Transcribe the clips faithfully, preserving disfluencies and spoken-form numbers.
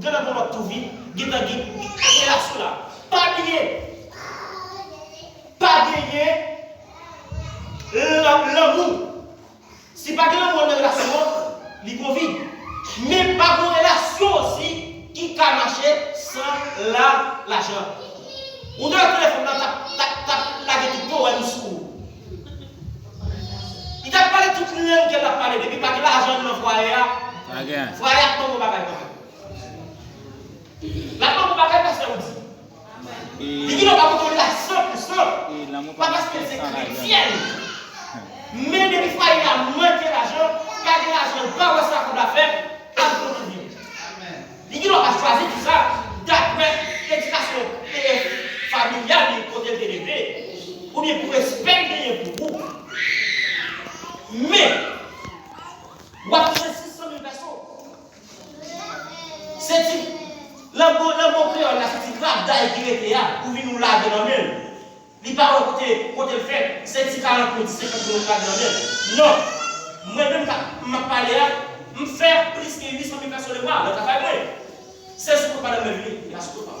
Gen nan gon lòt tou vid, gentan gen relasyon la. Pa bliye, pa genyen lan- lanmou. Si pa gen lanmou nan relasyon an, li gon vid. Men pa gon relasyon osi ki ka mache san la lajan. Ou gen telefòn nan t ap t ap t ap lage tout powèm sou ou. Li t ap pale tout lang ke l ap pale, depi pa gen lajan nan fwaye a, fwaye a ap manke bagay kanmenm. L ap manke bagay pastè ou di. Li gen dwa pa pote w la san pou san. Pa paske l se kretyen. Men depi fwaye a manke lajan, pa gen lajan, l pa wè sa kòb la fè, ap kontinye. Li gen dwa pa chwazi tout sa daprè edikasyon, e, familyal li, kote l te leve, oubyen pou respè l genyen pou ou. Men, w ap touche sis san mil pèso. Se ti lanbo, lanbo kreyòl la, se ti rabday ki rete a, ou vin ou lage nan men l. Li pa wè kote, kote l fèt, se ti karant mil, ti senkant mil ou lage nan men l. Non. Mwen menm k ap, m ap pale a, m fè plis ke uit san mil pèso de mwa nan travay mwen. Se sou kont madanm mwen vini, e pa sou kont pa m.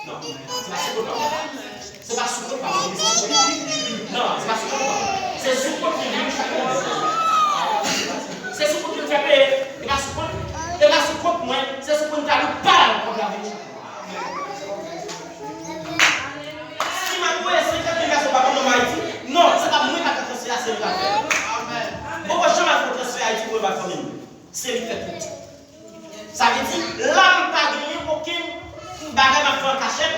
Non, se pa sou kont pa m. Se pa sou kont pa m. Non, se pa sou kont pa m. Se sou kont li vini chak mwa. Se sou kont li fè peye. E pa sou kont, e pa sou kont mwen. Se sou kont li pa l kòb la vini chak mwa. Si m ap voye senkant mil pèso pa kont nonm Ayiti, non, se pa mwen k ap fè transfè a, se li k ap fè. M poko janm al fè yon transfè Ayiti pou mwen ba fanmi m. Se li k fè tout. Sa vle di, la m pa genyen okenn bagay m ap fè an kachèt.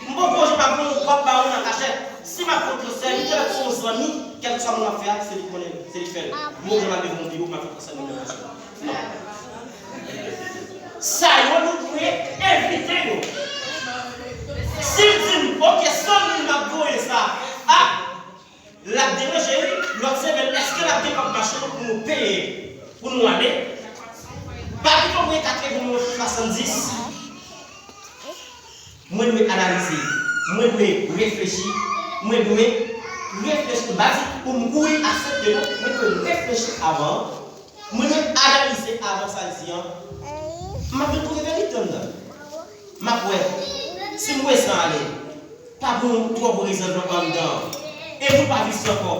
M poko janm ap voye yon kòb ba yon moun an kachèt. Si m ap fè yon transfè, li te mèt se yon zanmi, kèlkeswa moun m ap fè a, se li k konnen l, se li k fè l. M poko janm al devan yon biwo pou m al fè transfè nan yon pèsòn. Non. Sa yo nou dwe evite yo. Si l di m, "Oke, san mil m ap voye sa." A, l ap deranje wi. Lòt semèn, èske l ap gen kòb machin pou nou peye, pou nou ale? Pa pito voye katreven, voye swasanndis. Mwen dwe analize. Mwen dwe reflechi. Mwen dwe reflechi. M pa di pou m kouri aksepte non. Mwen dwe reflechi avan. Mwen dwe analize avan sa l di an. M ap vin twouve verite anndan. M ap wè. Si m wè san ale. Pa gen twòp rezonman anndan. E nou pa viv ankò.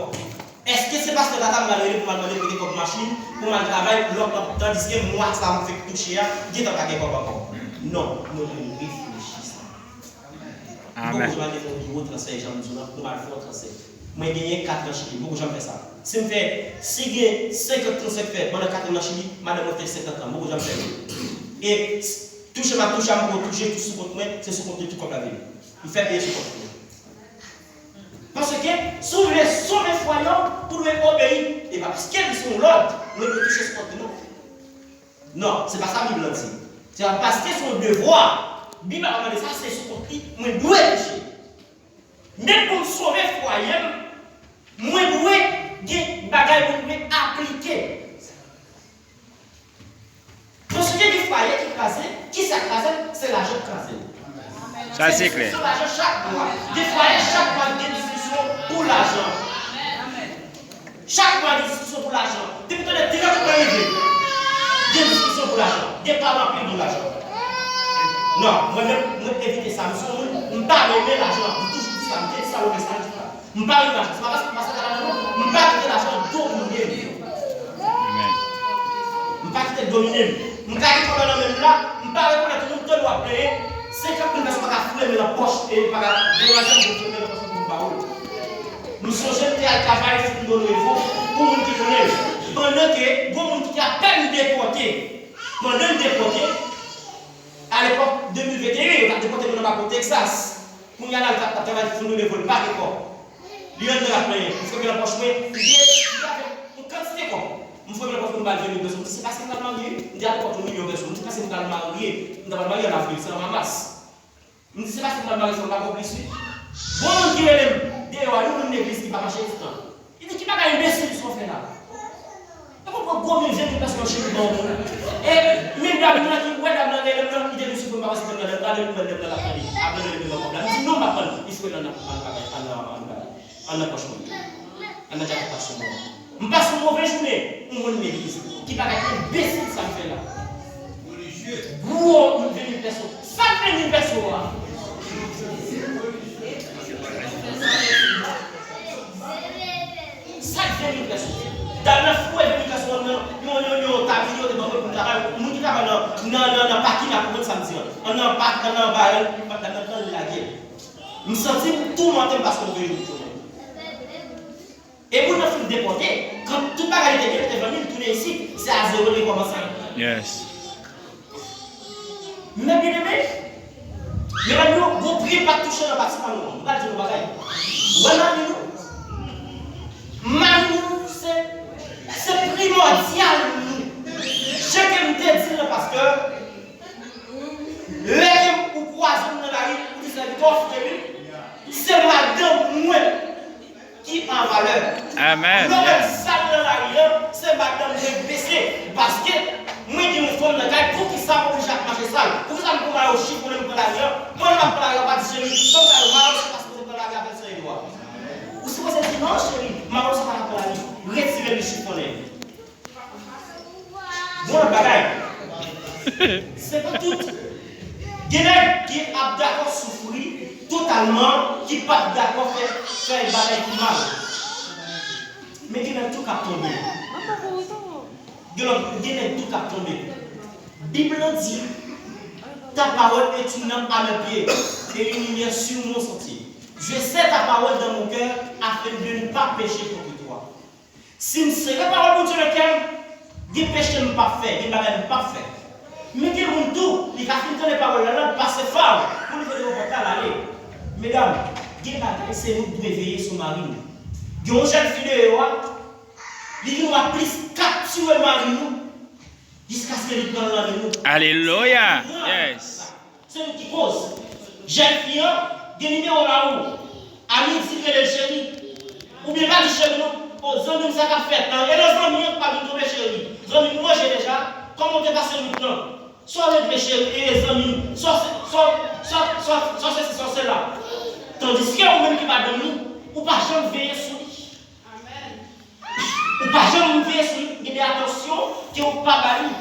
Èske se pastè Tata m pral rele pou m al mande kote kòb machin, pou m al travay, lòt, lòt, tandiske mwa sa m fèk touche a, gentan pa gen kòb ankò? Non, mwen dwe reflechi sa. M poko janm al devan yon biwo transfè, jan m di w lan, pou m al fè yon transfè. Mwen genyen kat an Chili, m poko janm fè sa. Si m fè, si gen senkant transfè k fèt pandan kat an nan Chili, madanm mwen fè senkant an, m poko janm fè l. E touche m ap touche a, m poko touche, tout sou kont mwen, se sou kont li tout kòb la vini. M fè peye sou kont mwen. Paske, si w vle sove fwaye w, ou dwe obeyi. E pa paske li se yon lòd, mwen dwe touche sou kont li, non. Non, se pa sa Bib lan di. Se pa paske se yon devwa. Bib la pa mande sa, se sou kont li, mwen dwe touche. Men pou m sove fwaye m, mwen dwe gen bagay mwen dwe aplike. Paske gen fwaye ki kraze, kisa k kraze l? Se lajan k kraze l. Sa se klè. Se diskisyon lajan chak mwa. Gen fwaye chak mwa gen diskisyon pou lajan. Chak mwa gen diskisyon pou lajan. Depi tande trant mwa rive, gen diskisyon pou lajan. Gen pale anpil pou lajan. Non, mwen menm, mwen evite sa. M se yon moun, m pa renmen lajan. M toujou di sa, m te di sa, lè sa, m di sa. M pa renmen lajan. Se pa paske m pa sot lajan non. M pa kite lajan domine m. M pa kite l domine m. M ka gen kòb la nan men m la, m pa rekonèt ou, m tande w ap plenyen. Senkant mil pèso pa ka foure men nan pòch, e pa ka deranje m pou foure men nan pòch pou m ba ou. M sonje m te al travay Fundo Nuevo, pou moun ki konnen l. Pandan ke gon moun ki te apèn depòte. Pandan l depòte, alepòk de mil venteyen, yo t ap depòte moun nan Bako, Texas. Kounye a la, l t ap travay Fundo Nuevo, li pa gen kòb. Li anndan l ap plenyen. M fouye men nan pòch mwen, m gen, m gen yon kantite kòb. M fouye men nan pòch mwen, m ba l ven mil pèso. M di, "Se paske m pral marye wi." M te al pòt yon milyon pèso. M di, "Se paske m pral marye." M ta pral marye an avril, se an mas. M di, "Se paske m pral marye, fò m pa konplis wi." Bon, moun ki rele m deyò a, yon moun legliz ki pa mache ekzistan. Li di, "Ki bagay enbesil sa w fè la?" E mwen pran gwo mil, ven mil pèso nan cheni ban yon moun. E men dam nan ki wè dam nan rele m nan, li te vin sou fon, m pa wè si dam nan, m gade pou m wè dam nan l ap tande. Apre l rele m nan kòb la. M di, "Non, m pa pran l." Li fouye nan, nan, nan bagay, nan, nan bagay, nan pòch mwen. Nan djakèt la sou mwen. M pase yon move jounen, yon moun legliz. Ki bagay enbesil sa m fè la? Gwo Sa k vennmi klas ou? Dam nan foure vennmi klas ou nan yon, yon, yon tab, li di yo te ban mwen pou m travay. Moun ki travay nan, nan, nan, nan pakin la pou mwen samdi an. An nan pak, an nan barèl, dam nan pran li lage. M santi m toumante m paske m veye moun tounen. E moun nan fin depòte, kan tout bagay li te gen, li te vann li, li tounen isit, se a zewo li rekòmanse. Yes. Men byeneme, medam yo, gon pye pa t touche nan patrimwàn nou an. M pral di nou bagay. Wè mari nou. Mari nou, se, se primòdyal nou. Jan ke m te di l nan, pastè, lè ke ou kwaze m nan lari, ou di, "Sèvitè, w fouke wi." Se madanm mwen ki an valè. Amèn. Lè w wè m sal nan lari an, se madanm mwen k blese. Paske mwen gen yon fanm nan kay, poukisa m oblije ap mache sal? Poukisa m pou mayo chifonnen m pran lari an? Pandan m ap pran lari an, pa di, "Cheri, fè m mayo, mayo sa pa sipoze pran lari avèk seri yo a." Ou sipoze di, "Non, cheri, mayo sa pa ka pran lari." Retire l, li chifonnen. Bon lòt bagay. Se pa tout. Gen nèg ki ap dakò soufri totalman, ki p ap dakò fè, fè bagay ki mal. Men gen nèg tou k ap tonbe. Gen lòt, gen nèg tou k ap tonbe. Bib lan di, "Ta parole est une lampe à mes pieds et une lumière sur mon sentier. Je serre ta parole dans mon cœur afin de ne pas pécher contre toi." Si m sere pawòl Bondye nan kè m, gen peche m p ap fè, gen bagay m p ap fè. Men gen moun tou, li ka fin tande pawòl la, l ap pase fa w pou l vire bò pòt la, l ale. Medam, gen bagay se nou k dwe veye sou mari nou. Gen yon jèn fi deyò a, li gen dwa plis kaptire mari nou jiskaske li pran nan men nou. Alelouya! Yes. Se nou ki koz. Jèn fi an gen nimewo mari w. A midi, rele l cheri. Oubyen pa di cheri non. O, zanmi m, sa k ap fèt la? E nan zanmi an k pa vin tonbe cheri. Zanmi m manje deja. Kòman w te pase nwit lan? Sa w regle cheri? E zanmi m, sa w se, sa w, sa w, sa w, sa w se si, sa w se la. Tandiske ou menm ki madanm li, ou pa janm veye sou li. Ou pa janm veye sou li, gen de atansyon ke ou pa ba li.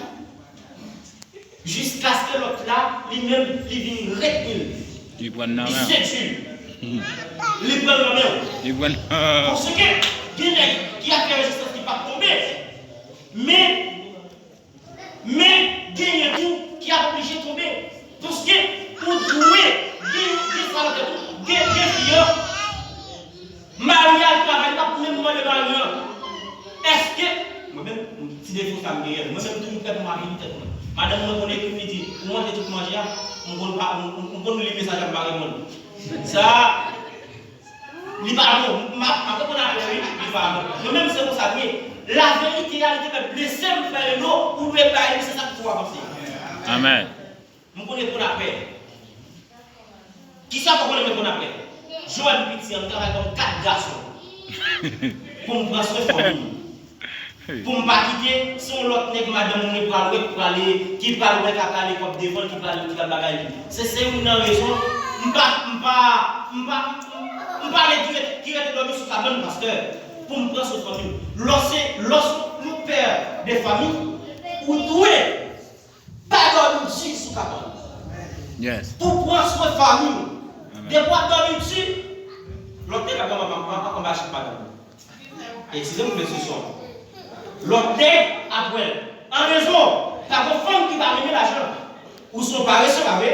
Jiskaske lòt la, li menm, li vin retni l. Li pran nan men. Li sedui l. Li pran nan men w. Li pran nan. Paske gen nèg ki ap fè rezistans ki p ap tonbe. Men, men, genyen tou ki ap oblije tonbe. Paske ou dwe gen, gen sa nan tèt ou. Gen, gen fi an. Mari a al travay, li p ap menm mande mari an. Èske, mwen menm, ti defo sa m genyen, mwen menm tou m fè pou mari m tèt mwen. Madanm mwen konn ekri m, li di, "Ou manje tout manje a?" M konn pa, m, m, m konn li mesaj la, m pa reponn. Sa, li pa bon. M ap, m ap reponn apre, wi, li pa bon. Mwen menm, se konsa m ye. Laverite a, li te fè blese m, frè Reno, ou dwe bay li, se sa k pou avanse. Amèn. M konn reponn apre. Kisa fè w konnen mwen konn apre? Jowèl piti an, m travay kòm kat gason pou m pran swen fanmi m. Pou m pa kite, se yon lòt nèg madanm mwen pral wè, ki prale, ki pral wè, k ap rale kòb devan l, ki pral, ki pral bagay li. Se, se youn nan rezon, m pa, m pa, m pa, m pale ki rete, ki rete dòmi sou kabann pastè, pou m pran swen fanmi m. Lòske, lòske nou pè de fanmi, ou dwe pa dòmi di sou kabann. Yes. Pou pran swen fanmi w. Amèn. Depi w ap dòmi di, lòt nèg ap pran anba chit madanm ou. Eskize m pou ekspresyon an. Lòt nèg ap wè l. An rezon, pa gon fanm ki pa renmen lajan. Ou se yon parese, pa vre?